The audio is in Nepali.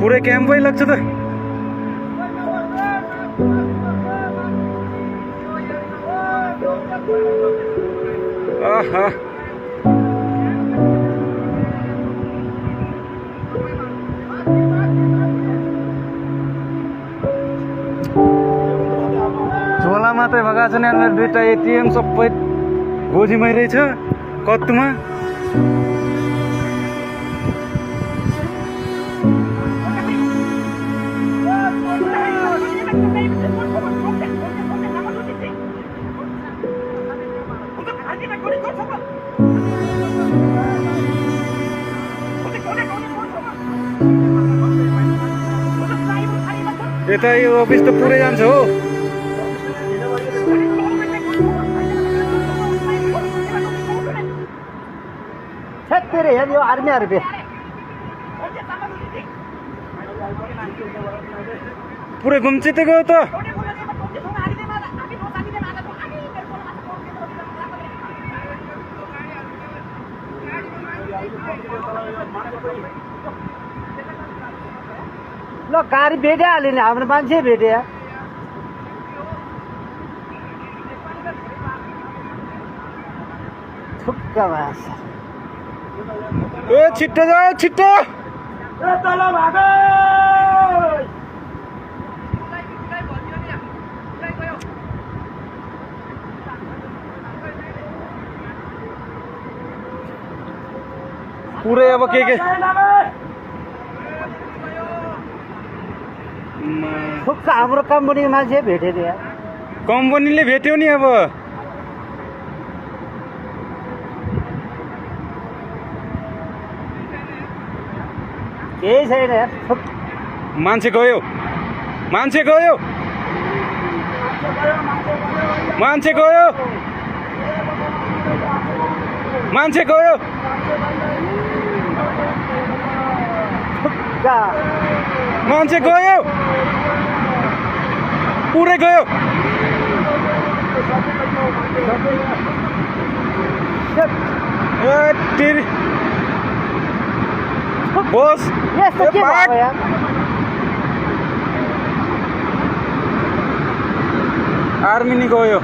पुरै क्याम्पै लाग्छ त। आहा झोला मात्रै भएका छन् यहाँ। मेरो दुईटा एटिएम सबै गोजीमै रहेछ कत्तुमा। यता यो अफिस त पुरै जान्छ हो। तेरे हेर यो आर्मीहरू बे पुरै घुम्चिते गयो त। ल गाडी भेटिहाल्यो नि हाम्रो मान्छे भेट्यो। थुक्का भाष ए छिट्टो जाऊ छिट्टो। पुरै अब के थुक्का हाम्रो कम्पनीको मान्छे भेट्यो नि। कम्पनीले भेट्यो नि अब। केही छैन यार। मान्छे गयो मान्छे गयो मान्छे गयो मान्छे गयो। थुक्का मान्छे गयो पुरै गयो। बोस यस्तो के भयो यार। आर्मी नि गयो।